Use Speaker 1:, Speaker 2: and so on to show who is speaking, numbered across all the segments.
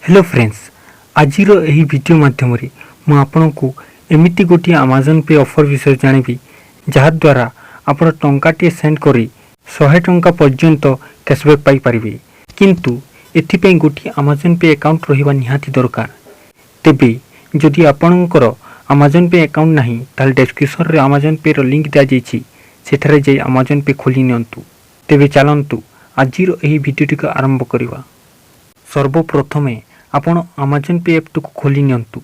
Speaker 1: Hello friends, ଆଜିର ଏହି video ମାଧ୍ୟମରେ ମୁଁ ଆପଣଙ୍କୁ ଏମିତି ଗୋଟିଏ ଆମାଜନ୍ ପେ ଅଫର୍ ବିଷୟରେ ଜଣାଇବି, ଯାହାଦ୍ୱାରା ଆପଣ ଟଙ୍କାଟିଏ ସେଣ୍ଡ କରି 100 ଟଙ୍କା ପର୍ଯ୍ୟନ୍ତ କ୍ୟାସବ୍ୟାକ୍ ପାଇପାରିବେ। କିନ୍ତୁ ଏଥିପାଇଁ ଗୋଟିଏ ଆମାଜନ୍ ପେ ଆକାଉଣ୍ଟ ରହିବା ନିହାତି ଦରକାର। ତେବେ ଯଦି ଆପଣଙ୍କର ଆମାଜନ୍ ପେ ଆକାଉଣ୍ଟ ନାହିଁ, ତାହେଲେ ଡେସ୍କ୍ରିପସନ୍ରେ ଆମାଜନ୍ ପେର ଲିଙ୍କ୍ ଦିଆଯାଇଛି। ସେଠାରେ ଯାଇ ଆମାଜନ୍ ପେ ଖୋଲି ନିଅନ୍ତୁ। ତେବେ ଚାଲନ୍ତୁ, ଆଜିର ଏହି ଭିଡ଼ିଓଟିକୁ ଆରମ୍ଭ କରିବା। ସର୍ବପ୍ରଥମେ ଆପଣ ଆମାଜନ୍ ପେ ଆପ୍ଟିକୁ ଖୋଲି ନିଅନ୍ତୁ।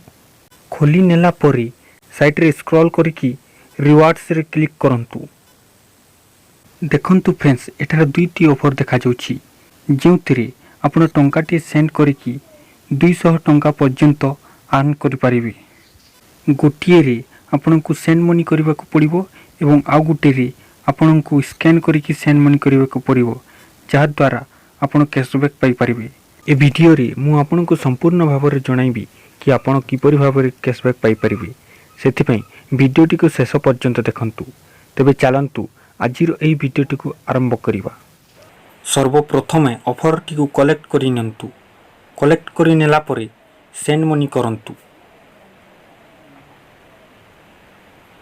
Speaker 1: ଖୋଲି ନେଲା ପରେ ସାଇଡ଼୍ରେ ସ୍କ୍ରଲ୍ କରିକି ରିୱାର୍ଡ଼ସରେ କ୍ଲିକ୍ କରନ୍ତୁ। ଦେଖନ୍ତୁ ଫ୍ରେଣ୍ଡସ୍, ଏଠାରେ ଦୁଇଟି ଅଫର୍ ଦେଖାଯାଉଛି, ଯେଉଁଥିରେ ଆପଣ ଟଙ୍କାଟିଏ ସେଣ୍ଡ କରିକି 200 ଟଙ୍କା ପର୍ଯ୍ୟନ୍ତ ଆର୍ନ କରିପାରିବେ। ଗୋଟିଏରେ ଆପଣଙ୍କୁ ସେଣ୍ଡ ମନି କରିବାକୁ ପଡ଼ିବ ଏବଂ ଆଉ ଗୋଟିଏରେ ଆପଣଙ୍କୁ ସ୍କାନ୍ କରିକି ସେଣ୍ଡ ମନି କରିବାକୁ ପଡ଼ିବ, ଯାହାଦ୍ୱାରା ଆପଣ କ୍ୟାସବ୍ୟାକ୍ ପାଇପାରିବେ। ଏ ଭିଡ଼ିଓରେ ମୁଁ ଆପଣଙ୍କୁ ସମ୍ପୂର୍ଣ୍ଣ ଭାବରେ ଜଣାଇବି କି ଆପଣ କିପରି ଭାବରେ କ୍ୟାସବ୍ୟାକ୍ ପାଇପାରିବେ। ସେଥିପାଇଁ ଭିଡ଼ିଓଟିକୁ ଶେଷ ପର୍ଯ୍ୟନ୍ତ ଦେଖନ୍ତୁ। ତେବେ ଚାଲନ୍ତୁ, ଆଜିର ଏହି ଭିଡ଼ିଓଟିକୁ ଆରମ୍ଭ କରିବା। ସର୍ବପ୍ରଥମେ ଅଫର୍ଟିକୁ କଲେକ୍ଟ କରି ନିଅନ୍ତୁ। କଲେକ୍ଟ କରି ନେଲା ପରେ ସେଣ୍ଡ ମନି କରନ୍ତୁ।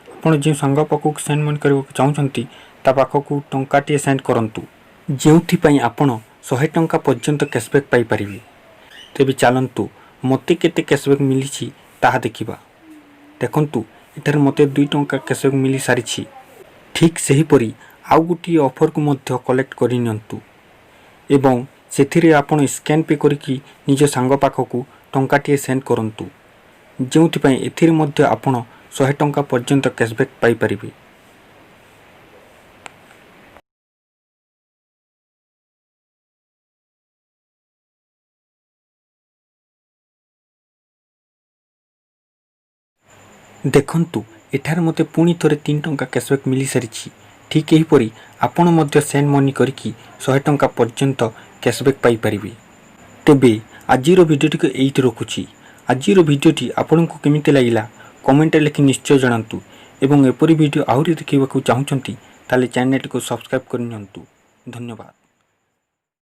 Speaker 1: ଆପଣ ଯେଉଁ ସାଙ୍ଗ ପାଖକୁ ସେଣ୍ଡ ମନି କରିବାକୁ ଚାହୁଁଛନ୍ତି, ତା ପାଖକୁ ଟଙ୍କାଟିଏ ସେଣ୍ଡ କରନ୍ତୁ, ଯେଉଁଥିପାଇଁ ଆପଣ 100 ଟଙ୍କା ପର୍ଯ୍ୟନ୍ତ କ୍ୟାସବ୍ୟାକ୍ ପାଇପାରିବେ। ତେବେ ଚାଲନ୍ତୁ, ମୋତେ କେତେ କ୍ୟାସବ୍ୟାକ୍ ମିଳିଛି ତାହା ଦେଖିବା। ଦେଖନ୍ତୁ, ଏଠାରେ ମୋତେ 2 ଟଙ୍କା କ୍ୟାସବ୍ୟାକ୍ ମିଳିସାରିଛି। ଠିକ୍ ସେହିପରି ଆଉ ଗୋଟିଏ ଅଫର୍କୁ ମଧ୍ୟ କଲେକ୍ଟ କରିନିଅନ୍ତୁ ଏବଂ ସେଥିରେ ଆପଣ ସ୍କାନ୍ ପେ କରିକି ନିଜ ସାଙ୍ଗ ପାଖକୁ ଟଙ୍କାଟିଏ ସେଣ୍ଡ କରନ୍ତୁ, ଯେଉଁଥିପାଇଁ ଏଥିରେ ମଧ୍ୟ ଆପଣ 100 ଟଙ୍କା ପର୍ଯ୍ୟନ୍ତ କ୍ୟାସବ୍ୟାକ୍ ପାଇପାରିବେ। ଦେଖନ୍ତୁ, ଏଠାରେ ମୋତେ ପୁଣି ଥରେ 3 ଟଙ୍କା କ୍ୟାସବ୍ୟାକ୍ ମିଳିସାରିଛି। ଠିକ୍ ଏହିପରି ଆପଣ ମଧ୍ୟ ସେଣ୍ଡ ମନି କରିକି 100 ଟଙ୍କା ପର୍ଯ୍ୟନ୍ତ କ୍ୟାସବ୍ୟାକ୍ ପାଇପାରିବେ। ତେବେ ଆଜିର ଭିଡ଼ିଓଟିକୁ ଏଇଠି ରଖୁଛି। ଆଜିର ଭିଡ଼ିଓଟି ଆପଣଙ୍କୁ କେମିତି ଲାଗିଲା, କମେଣ୍ଟରେ ଲେଖି ନିଶ୍ଚୟ ଜଣାନ୍ତୁ ଏବଂ ଏପରି ଭିଡ଼ିଓ ଆହୁରି ଦେଖିବାକୁ ଚାହୁଁଛନ୍ତି, ତାହେଲେ ଚ୍ୟାନେଲଟିକୁ ସବସ୍କ୍ରାଇବ୍ କରିନିଅନ୍ତୁ। ଧନ୍ୟବାଦ।